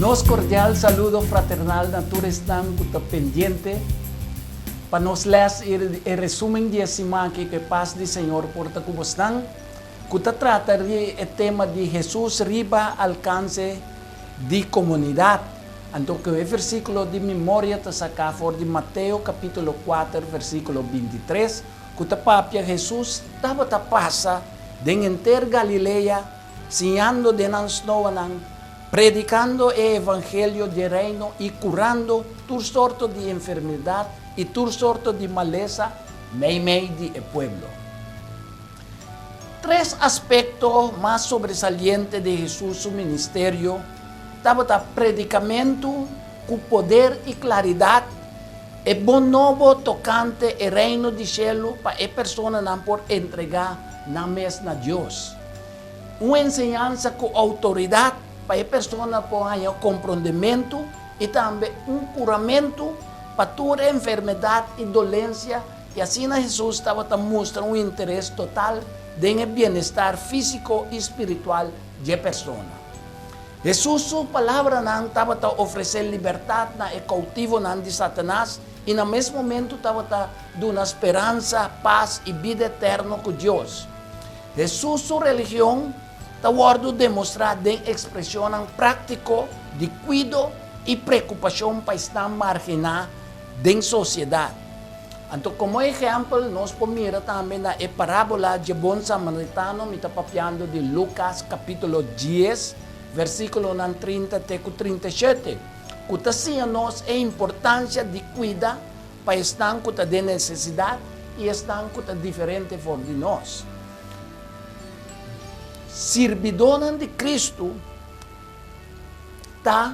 Nos cordial saludo fraternal na tur esnan cu ta pendiente pa nos les y e resumen di e siman aki. Cu e paz di Señor por ta cu bosnan, cu ta trata di e tema di Jesus riba alcance di comunidad. Anto cu e versiculo di memoria ta saca for di Mateo capitulo 4 versiculo 23, cu ta papia: Jesus tabata pasa den henter Galilea, siñando den nan snoanan, predicando e evangelio di reino y curando tur sorto di enfermedad y tur sorto di malesa meimei di e pueblo. Tres aspecto mas sobresaliente di Jesus su ministerio tabata predicamento cu poder y claridad, e bon nobo tocante e reino di cielo pa e personanan por entrega nan mes na Dios, un enseñansa cu autoridad pa e persona por haña comprondemento y tambe un curamento pa tur enfermedad y dolencia. Y asina Jesus tabata mustra un interes total den e bienestar físico y spiritual di e persona. Jesus su palabranan tabata ofrece libertad na e cautivonan di Satanas y na mes momento tabata duna speransa, paz y bida eterno cu Dios. Jesus su religion ta wordo demostra den expresionnan practico di cuido y preocupacion pa esnan margina den sociedad. Anto como ehempel nos por mira tambe na e parabola dje bon samaritano, mi ta papiando di Lucas capitulo 10, versiculonan 30 te cu 37, cu ta siña nos e importancia di cuida pa esnan cu ta den necesidad y esnan cu ta diferente for di nos. Sirbidónan di Cristo ta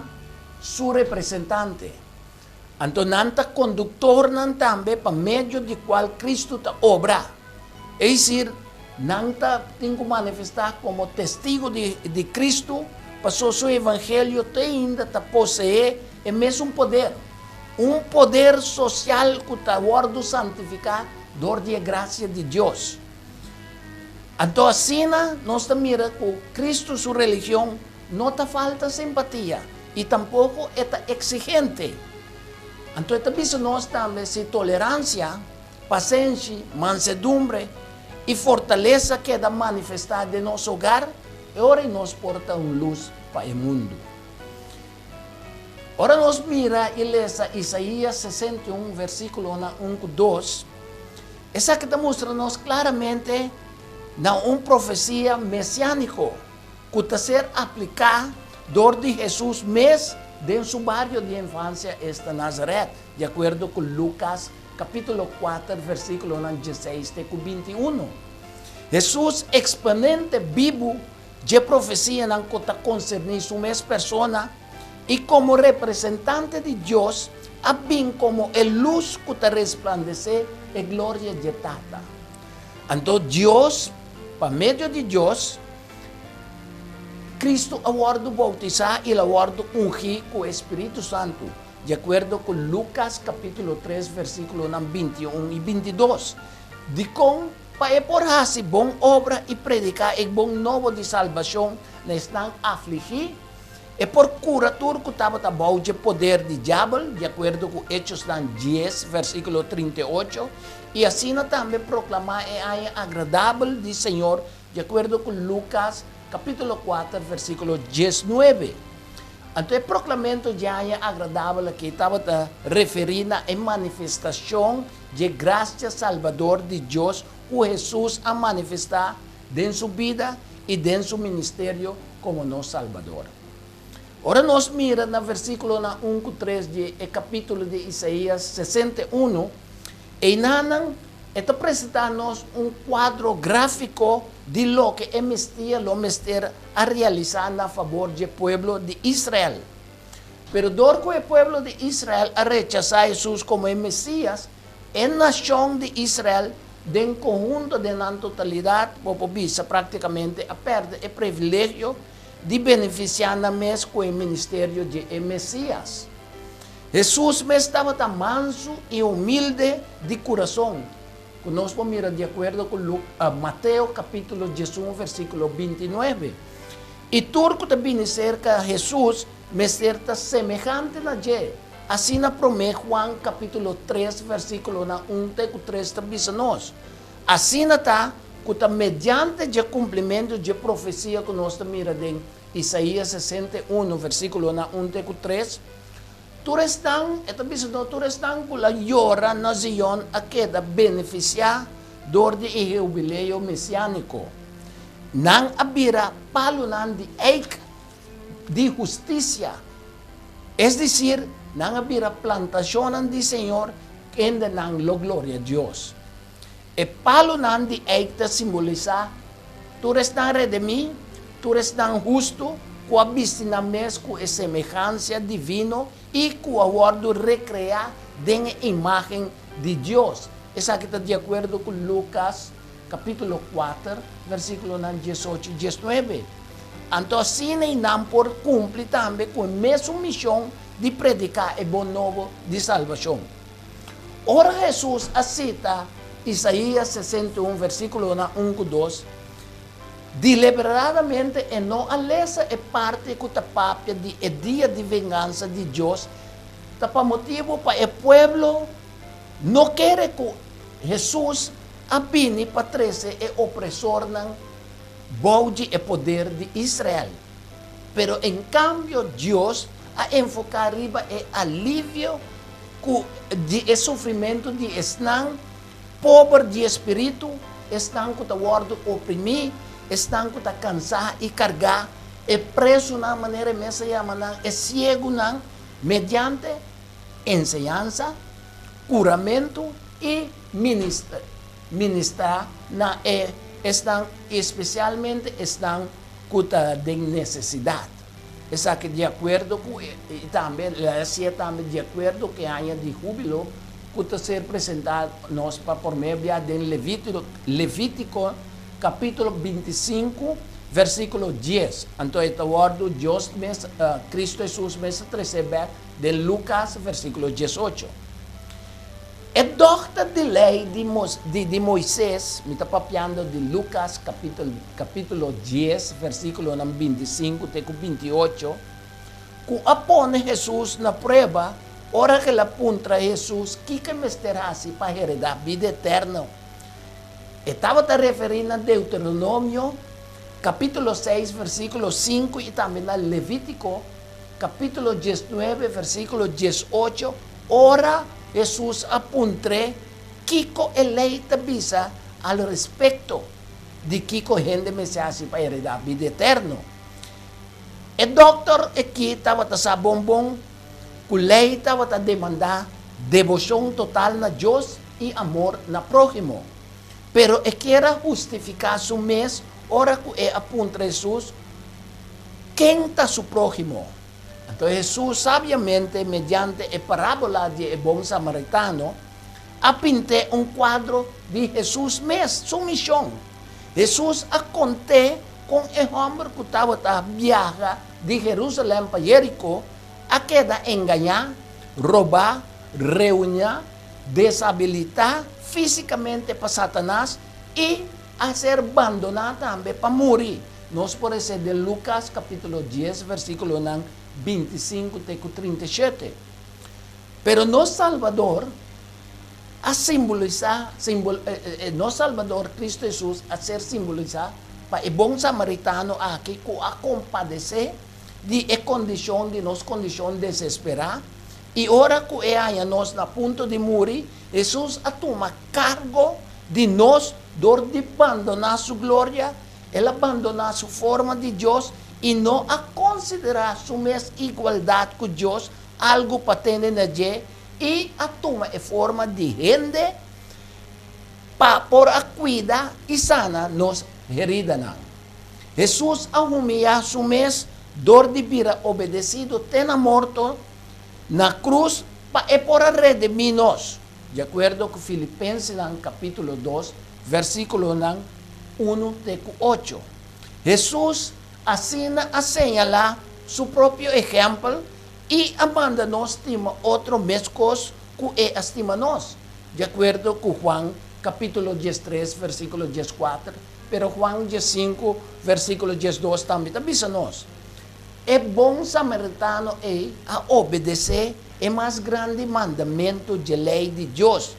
su representante. Anto nan ta conductornan tambe pa medio di cual Cristo ta obra. Es decir, nan ta tin cu manifesta como testigo di Cristo, paso su evangelio te ainda ta posee e mesun poder. Un poder social cu ta wordo santifica door di e gracia di Dios. Anto asina nos ta mira cu Cristo su religion no ta falta simpatia y tampoco e ta exigente. Anto e ta bisa nos tambe si tolerancia, pasenshi, mansedumbre y fortalesa keda manifesta den nos hogar, e ora nos por ta un luz pa e mundo. Ora nos mira y lesa Isaías 61 versiculonan 1 cu 2, esaki ta mustra nos claramente na un profecia mesianico cu ta ser aplica door di Jesus mes den su bario di infancia, esta Nazaret, di acuerdo cu Lucas capitulo 4 versiculonan 16 te cu 21. Jesus, exponente bibu dje profecianan cu ta concerni su mes persona y como representante di Dios, a bin como e luz cu ta resplandece e gloria dje Tata. Anto Dios, pa medio di Dios, Cristo a wordo bautisa y el a wordo ungi cu e Spiritu Santo, di acuerdo cu Lucas capitulo 3 versiculonan 21 y 22. Dicon? Pa e por haci bon obra y predica e bon nobo di salbacion na esnan afligi, e por cura tur cu tabata bou dje poder di diabel, di acuerdo cu Hechosnan 10 versiculo 38, y asina tambe proclama e aña agradabel di Señor, di acuerdo cu Lucas capitulo 4 versiculo 19. Anto e proclamento dje aña agradabel aki tabata referi na e manifestacion dje gracia salbador di Dios cu Jesus a manifesta den su bida y den su ministerio como nos Salbador. Ora nos mira na versiculonan 1 cu 3 di e capitulo di Isaías 61, einanan e ta presenta nos un cuadro grafico di loke e Mesías lo mester a realisa na fabor dje pueblo di Israel. Pero door cu e pueblo di Israel a rechasa Jesus como e Mesías, e nacion di Israel den conhunto, den nan totalidad, bo por bisa practicamente a perde e privilegio di beneficia nan mes cu e ministerio di e Mesías. Jesus mes tabata manso y humilde di curason, cu nos por mira di acuerdo cu Mateo capitulo 11 versiculo 29. Y tur cu ta bini cerca Jesus mester ta semehante na dje. Asina Promé Juan kapítulo tres versíkulonan un te ku tres ta bisa nos. Asina ta ku ta mediante dje kumplimentu dje profesia ku nos ta mira den Isaías 61 versíkulonan un te ku tres, tur esnan, e ta bisa nos, tur esnan ku la yora na Zion a keda benefisiá dor di e hubileo mesiániko. Nan a bira palunan di eik di hustisia, es desir, nan a bira plantashonnan di Señor kende nan lo gloria Dios. E palunan di eik ta simbolisá tur esnan redemí, tur esnan hustu ku a bisti nan mes ku e semehansia divino i ku a wòrdu rekreá den e imágen di Dios. Esaki ta di akuerdo ku Lukas kapítulo kuater, versíkulonan diesocho i diesnuebe. Anto asina i nan por kumpli tambe ku e mesun mishon di prediká e bon nobo di salbashon. Ora Hesus a sita Isaías 61 versíkulonan un ku dos, deliberadamente e no a lesa e parti ku ta papia di e dia di vengansa di Dios, ta pa motibu pa e pueblo no kere ku Hesus a bini pa trese e opresornan bou di e poder di Israel. Pero en kambio Dios a enfoká riba e alivio ku di e sufrimentu di esnan pober di e spiritu, esnan ku ta wòrdu oprimí, esnan ku ta kansá i kargá, e presunan, manera e mes a yama nan, e siegunan, mediante enseñansa, kuramentu i ministrá na e esnan, i spesialmente esnan ku ta den nesesidat. Esaki di akuerdo ku e, i tambe el a hasié tambe di akuerdo ku e aña di húbilo ku ta ser presentá nos pa promé bia den Levítiko kapítulo 25, versíkulo 10. Anto e ta wòrdu Dios mes, Kristu Hesus mes a tresé bèk den Lukas versíkulo 18. E dòkter di lei di di Moises, mi ta papiando di Lukas kapítulo kapítulo 10 versíkulonan 25 te ku 28, ku a pone Hesus na prueba ora ku el a puntra Hesus kiko e mester hasi pa heredá bida eterno. E tabata referí na Deuteronomio kapítulo 6 versíkulo 5 i tambe na Levítiko kapítulo 19 versíkulo 18 ora Hesus a puntr'é kiko e lei ta bisa al respekto di kiko hende mester hasi pa heredá bida eterno. E dòkter akí tabata sa bon bon ku lei tabata demandá deboshon total na Dios i amor na próhimo. Pero e kier a hustifiká su mes ora ku e a puntra Hesus ken ta su próhimo. Anto Hesus sabiamente, mediante e parábola di e bon samaritano, a pint'é un kuadro di Hesus mes, su mishon. Hesus a kont'é kon e hòmber ku tabata biaha di Herúsalèm pa Jeriko a keda engañá, robá, reuñá, desabilitá físikamente pa Satanas i a ser bandoná tambe pa muri. Nos por hesé den Lukas kapítulo 10 versíkulonan 25 te ku 37. Pero nos Salbador a simbolisá, simbol, nos Salbador Kristu Hesus a ser simbolisá pa e bon samaritano aki ku a kompadesé di e kondishon di nos kondishon desesperá, i ora ku e haña nos na punto di muri, Hesus a tuma kargo di nos dor di bandoná su gloria. El a bandoná su forma di Dios i no a konsiderá su mes igualdat ku Dios algu pa tene na dje i a tuma e forma di hende pa por a kuida i sana nos heridanan. Hesus a humiyá su mes dor di bira obedesido te na morto na krus pa e por a redimí nos, di akuerdo ku Filipensenan kapítulo 2, versíkulonan 1 te ku 8. Hesus asina a señalá su propio ehèmpel i a manda nos stima otro meskos ku e a stima nos, di akuerdo ku Juan kapítulo 13, versíkulo 14, pero Juan 15, versíkulo 12 tambe ta bisa nos. E bon samaritano ei a obedesé e mas grandi mandamentu dje Lei di Dios.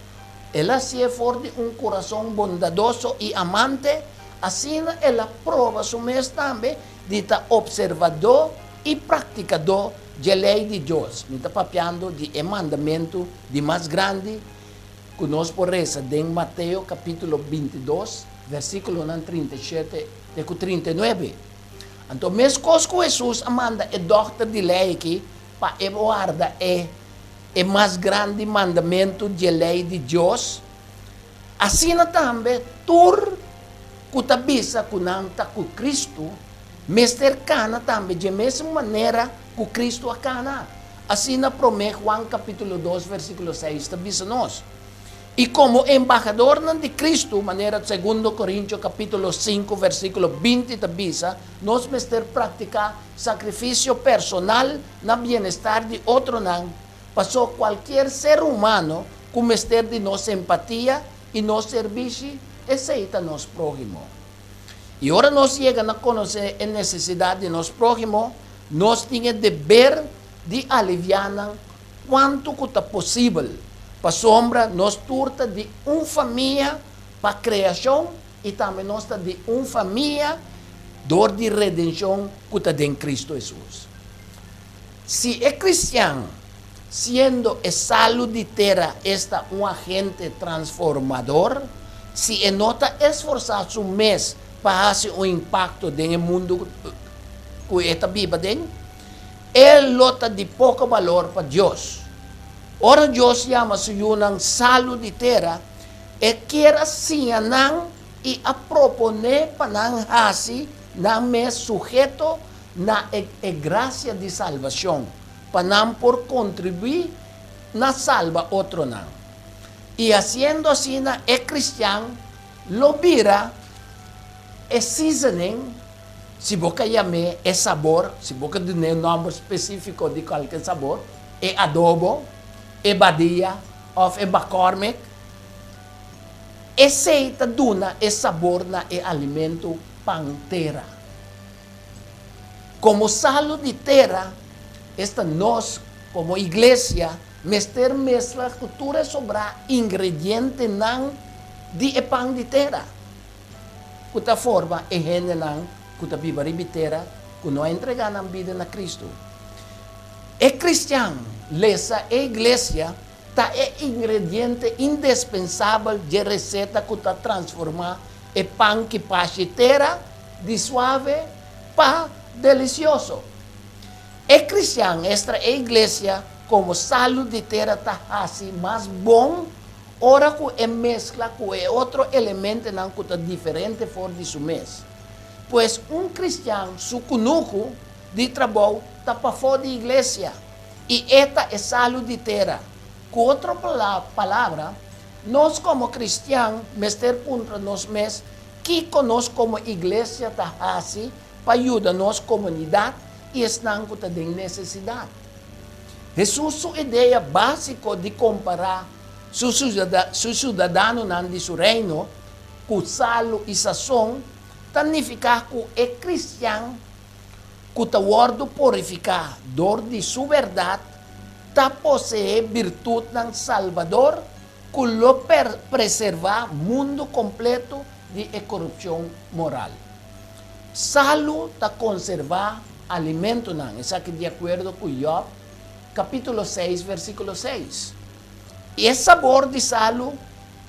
El a hasié for di un kurason bondadoso i amante, asina el a proba su mes tambe di ta opservadó i praktikadó dje Lei di Dios. Mi ta papiando di e mandamentu di mas grandi ku nos por resa den Mateo kapítulo 22, versíkulonan 37 te ku 39. Anto meskos ku Hesus a manda e dòkter di lei aki pa e warda e e mas grandi mandamentu dje lei di Dios, asina tambe tur ku ta bisa ku nan ta ku Kristu mester kana tambe dje mesun manera ku Kristu a kana. Asina Promé Juan kapítulo 2 versíkulo 6 ta bisa nos. I komo embahadornan di Kristu, manera Segundo Korintio kapítulo 5 versíkulo 20 ta bisa, nos mester praktiká sakrifisio personal na bienestar di otronan, pasó kualkier ser humano ku mester di nos empatia i nos serbishi, esei ta nos próhimo. I ora nos yega na konosé e nesesidat di nos próhimo, nos tin e deber di aliviá nan kuantu ku ta posibel, pasobra nos tur ta di un famia pa kreashon i tambe nos ta di un famia dor di redenshon ku ta den Kristu Hesus. Si e kristian, siendo e salu di tera, esta un agente transformador, si e no ta esforsá su mes pa hasi un impakto den e mundu ku e ta biba den, e lo ta di poko balor pa Dios. Ora Dios yama su yunan salu di tera, e kier a siña nan i a proponé pa nan hasi nan mes suheto na e e grasia di salbashon, pa nan por kontribuí na salba otronan. I hasiendo asina e kristian lo bira e seasoning, si bo ka yam'é e sabor, si bo ka dun'é un nòmber spesífiko di kualke sabor, e adobo, e badia òf e McCormick, esei ta duna e sabor na e alimentu pan tera. Komo salu di tera, esta nos komo iglesia mester mezcla ku tur e sobrá ingredientenan di e pan di tera, ku ta forma e hendenan ku ta biba riba e tera ku no a entregá nan bida na Kristu. E kristian, lesa e iglesia, ta e ingrediente indespensabel dje reseta ku ta transformá e pan ki pashi tera di suave pa delisioso. E kristian, esta e iglesia, komo salu di tera ta hasi mas bon ora ku e meskla ku e otro elementenan ku ta diferente for di su mes. Pues un kristian su kunuku di trabou ta pafó di iglesia i e ta e salu di tera. Ku otro palabra, nos komo kristian mester puntra nos mes kiko nos komo iglesia ta hasi pa yuda nos komunidat i esnan ku ta den nesesidat. Hesus su idea básiko di kompará su siudadanonan di su Reino ku salu i sason ta nifiká ku e kristian ku ta wòrdu purifiká dor di su bèrdat ta poseé birtutnan salbador ku lo preservá mundu kompleto di e korupshon moral. Salu ta konservá alimentonan, esaki di akuerdo ku Yòb kapítulo 6 versíkulo 6. E sabor di salu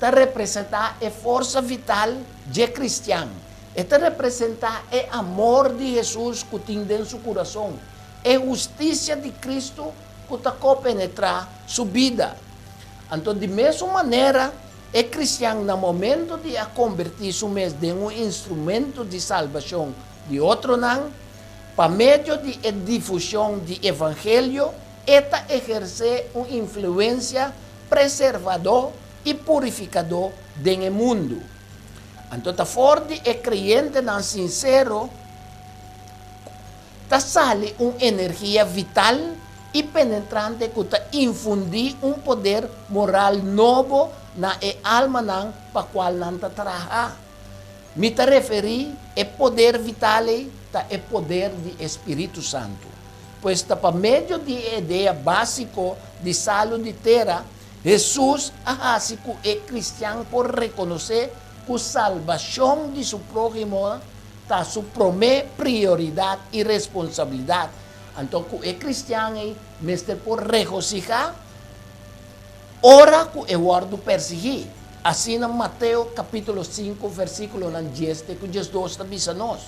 ta representá e forsa vital dje kristian. E ta representá e amor di Hesus ku tin den su kurason, e hustisia di Kristu ku ta kopenetrá su bida. Anto di mesun manera, e kristian na momento di a kombertí su mes den un instrumento di salbashon di otronan, pa medio di e difushon di evangelio, e ta ehersé un influensia preservadó i purifikadó den e mundu. Anto ta for di e kreyentenan sinsero ta sali un energia vital i penetrante ku ta infundí un poder moral nobo na e almanan pa kual nan ta traha. Mi ta referí e poder vital ei ta e poder di e Spiritu Santu. Pues ta pa medio di e idea básiko di salu di tera, Hesus a hasi ku e kristian por rekonosé ku salbashon di su próhimo ta su promé prioridat i responsabilidat. Anto ku e kristian ei mester por regosihá ora ku e wòrdu persiguí. Asina Mateo kapítulo sinku versíkulonan dies te ku diesdos ta bisa nos.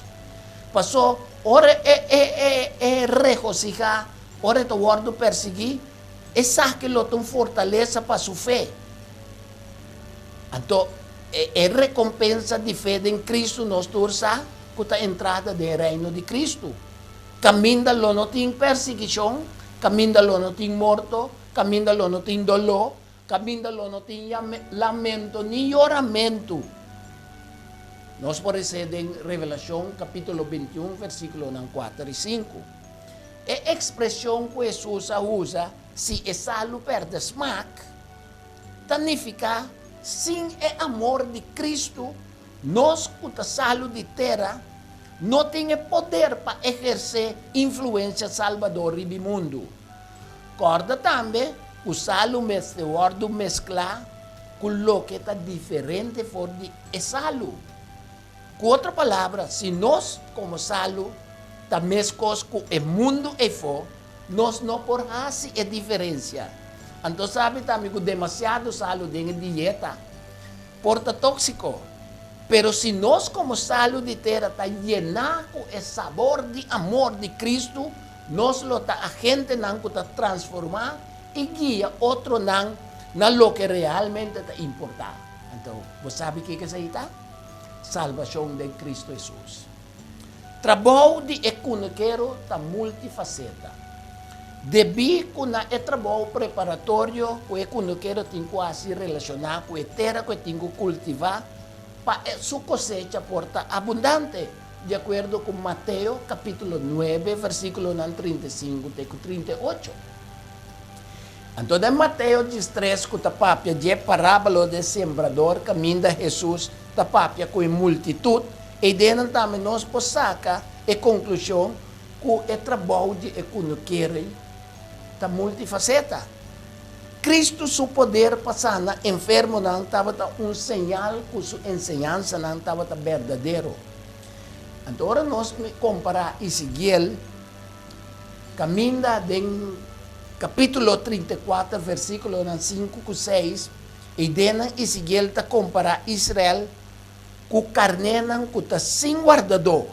Pasó ora e e e e regosihá ora e ta wòrdu persiguí, esaki lo ta un fortalesa pa su fe. Anto e e rekompensa di fe den Kristu nos tur sa ku ta entrada den e Reino di Kristu. Kaminda lo no tin persiguishon, kaminda lo no tin morto, kaminda lo no tin doló, kaminda lo no tin lamento ni yoramentu. Nos por esei den Revelashon kapítulo bintiun versíkulonan kuater i sinku. E ekspreshon ku Hesus a usa, si e salu pèrdè smak, ta nifiká sin e amor di Kristu, nos ku ta salu di tera no tin e poder pa ehersé influensia salbador riba e mundu. Kòrda tambe ku salu mester wòrdu mesklá ku loke ta diferente for di e salu. Ku otro palabra, si nos komo salu ta meskos ku e mundu eifó, nos no por hasi e diferensia. Anto sabi tambe ku demasiado salu den e dieta por ta tóksiko. Pero si nos komo salu di tera ta yená ku e sabor di amor di Kristu, nos lo ta agentenan ku ta transformá i guia otronan na loke realmente ta importá. Anto, bo sabi kiko esei ta? Salbashon den Kristu Hesus. Trabou di e kunukero ta multifaseta. Debí ku na e trabou preparatorio ku e kunukero tin ku hasi relashoná ku e tera ku e tin ku kultivá pa su kosecha por ta abundante, di akuerdo ku Mateo kapítulo nuebe versíkulonan 35 te ku 38. Anto den Mateo diestres ku ta papia dje parábalo den sembrador kaminda Hesus ta papia ku e multitut, eidenan tambe nos por saka e konklushon ku e trabou di e kunukero ta multifaseta. Kristu su poder pa sana enfermonan tabata un señal ku su enseñansanan tabata berdadero. Anto ora nos kompará Ezekiel kaminda den kapítulo 34 versíkulonan sinku ku seis, eidenan Ezekiel ta kompará Israel ku karnénan ku ta sin wardadó.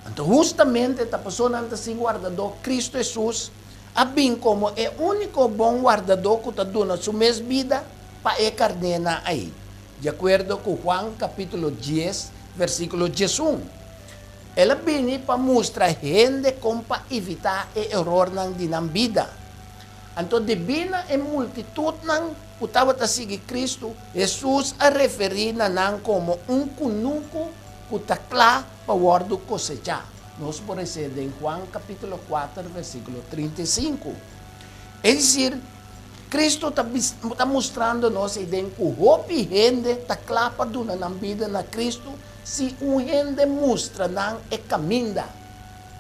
Anto hustamente ta pasobra nan ta sin wardadó, Kristu Hesus a bin komo e úniko bon wardadó ku ta duna su mes bida pa e karnénan ei, di akuerdo ku Juan kapítulo dies versíkulo diesun. El a bini pa mustra hende kon pa evitá e erornan di nan bida. Anto debí na e multitutnan ku tabata sigui Kristu, Hesus a referí na nan komo un kunuku ku ta kla pa wòrdu kosechá. Nos por esei den Juan kapítulo kuater versíkulo 35. Es desir, Kristu ta ta mustrando nos eiden ku hopi hende ta kla pa duna nan bida na Kristu si un hende mustra nan e kaminda,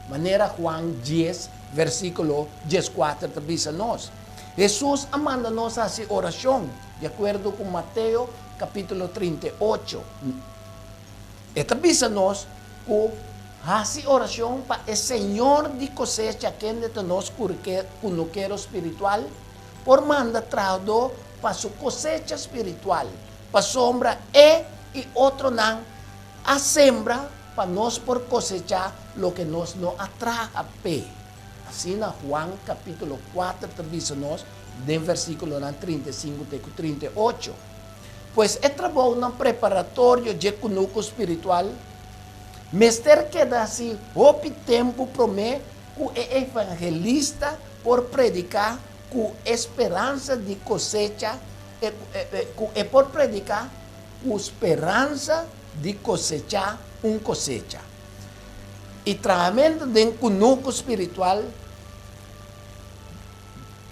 manera Juan dies versíkulo dieskuater ta bisa nos. Hesus a manda nos hasi orashon, di akuerdo ku Mateo kapítulo 38. E ta bisa nos ku hasi orashon pa e Señor di kosecha, kende ta nos kunukero spiritual, por manda trahadó pa su kosecha spiritual, pasobra e i otronan a sembra pa nos por kosechá loke nos no a traha p'e. Asina Juan kapítulo kuater ta bisa nos den versíkulonan 35 te ku 38. Pues e trabounan preparatorio dje kunuku spiritual mester keda hasi hopi tempu promé ku e evangelista por prediká ku e speransa di kosecha ku e por prediká ku speransa di kosechá un kosecha. I trahamentu den kunuku spiritual,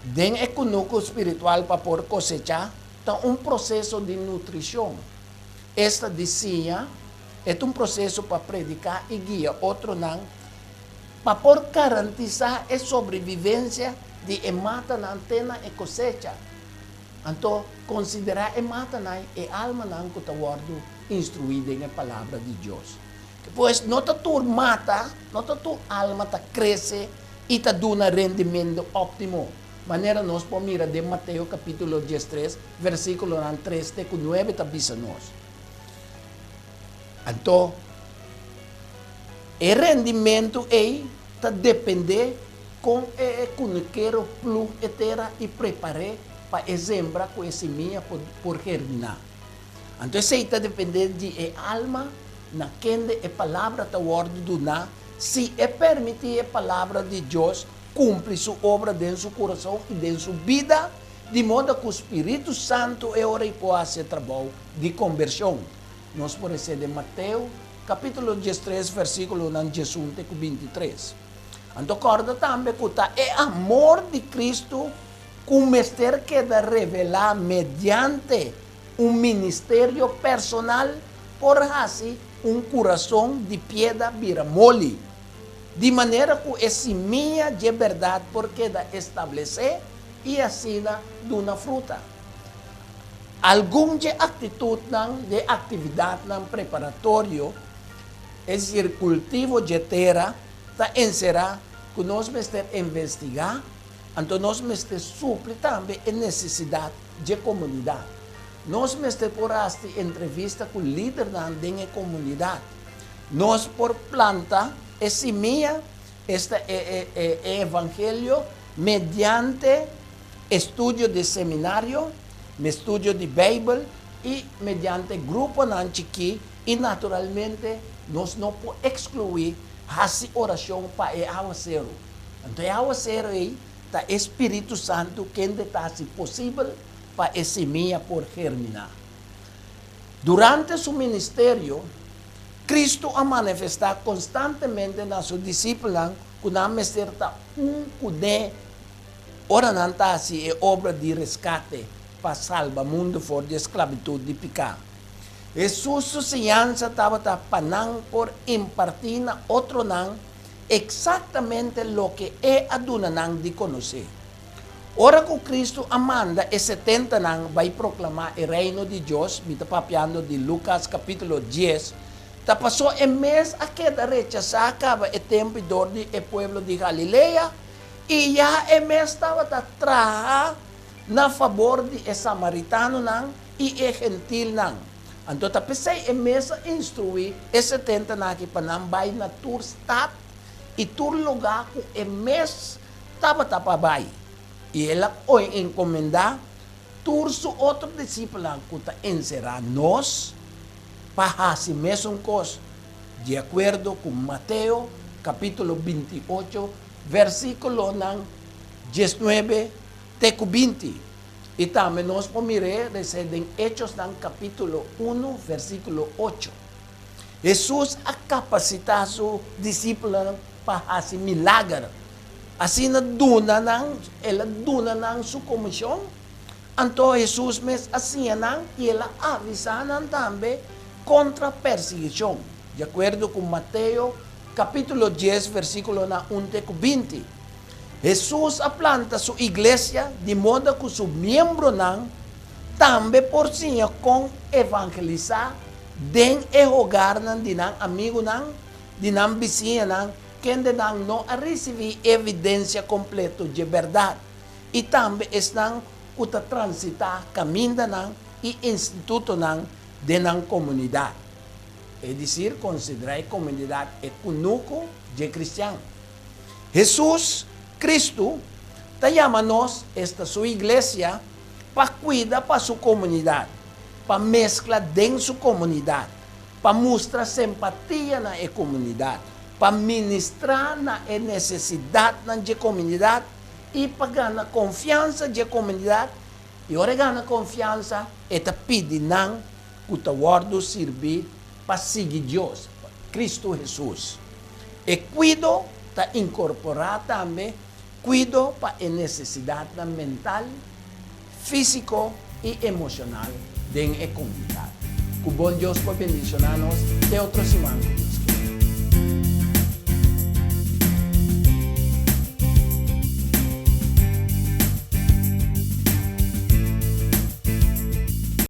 den e kunuku spiritual pa por kosechá, ta un proseso di nutrishon, esta di siña. E ta un proseso pa prediká i guia otronan pa por garantisá e sobrevivensia di e matanan te na e kosecha. Anto, konsiderá e matanan e almanan ku ta wòrdu instruí den e Palabra di Dios. Pues, no ta tur mata, no ta tur alma ta krese i ta duna rendimentu óptimo, manera nos por mira den Mateo kapítulo diestres, versíkulonan tres te ku nuebe ta bisa nos. Anto, e rendimentu ei ta dependé kon e kunukero plug e tera i prepar'é pa e sembra ku e simia por germiná. Anto esei ta dependé di e alma na kende e palabra ta wòrdu duná, si e permití e palabra di Dios kumpli su obra den su kurason i den su bida, di moda ku spiritu santu e ora ei por hasi e trabou di kombershon. Nos por hesé den Mateo kapítulo diestres versíkulonan diesun te ku bintitres. Anto kòrda tambe ku ta e amor di Kristu ku mester keda revelá mediante un ministerio personal por hasi un kurason di pieda bira moli, di manera ku e simia dje bèrdat por keda establesé i asina duna fruta. Algun dje aktitutnan dje aktividatnan preparatorio, es desir kultivo dje tera, ta enserá ku nos mester investigá, anto nos mester supli tambe e nesesidat dje komunidat. Nos mester por hasi entrevista ku lidernan den e komunidat. Nos por planta e simia, esta e e evangelio, mediante estudio di seminario, estudio di Beibel i mediante gruponan chikí i naturalmente nos no por ekskluí hasi orashon pa e awaseru. Anto e awaseru ei ta e spiritu santu kende ta hasi posibel pa e simia por germiná. Durante su ministerio, Kristu a manifestá konstantemente na su disipelnan ku nan mester ta un kuné ora nan ta hasi e obra di reskate pa salba mundu for di e sklabitut di piká. Hesus su siñansa tabata pa nan por impartí na otronan eksaktamente loke e a duna nan di konosé. Ora ku Kristu a manda e setentanan bai proklamá e Reino di Dios, mi ta papiando di Lukas kapítulo dies, ta pasó e mes a keda rechasá kaba e tempu dor di e pueblo di Galilea, i ya e mes tabata traha na fabor di e samaritanonan i e gentilnan. Anto ta p'esei e mes a instruí e setentanan aki pa nan bai na tur stat i tur lugá ku e mes tabata pa bai, i el a enkomendá tur su otro disipelnan ku ta enserá nos pa hasi mesun kos, di akuerdo ku Mateo kapítulo 28, versíkulonan 19 te ku 20. I tambe nos por mir'é resé den Echosnan kapítulo unu, versíkulo ocho. Hesus a kapasitá su disipelnan pa hasi milager. Asina duna nan, el a duna nan su komishon. Anto Hesus mes a siña nan i el a avisá nan tambe kontra persiguishon, di akuerdo ku Mateo kapítulo dies versíkulonan un te ku 20. Hesus a planta su iglesia di moda ku su miembronan tambe por siña kon evangelisá den e hogarnan di nan amigunan, di nan bisiñanan, kendenan no a risibí evidensia kompleto dje bèrdat, i tambe esnan ku ta transitá kamindanan i institutonan den nan komunidat. Es desir, konsiderá e komunidat e kunuku dje kristian. Hesus Kristu ta yama nos, esta su iglesia, pa kuida pa su komunidat, pa meskla den su komunidat, pa mustra sempatia na e komunidat, pa ministrá na e nesesidatnan dje komunidat i pa gana konfiansa dje komunidat, i ora e gana konfiansa e ta pidi nan ku ta wòrdu sirbí pa sigui Dios, Kristu Hesus. E kuido ta inkorporá tambe kuido pa e nesesidatnan mental, físiko i emoshonal den e komunidat. Ku bon Dios por bendishoná nos. Te otro siman.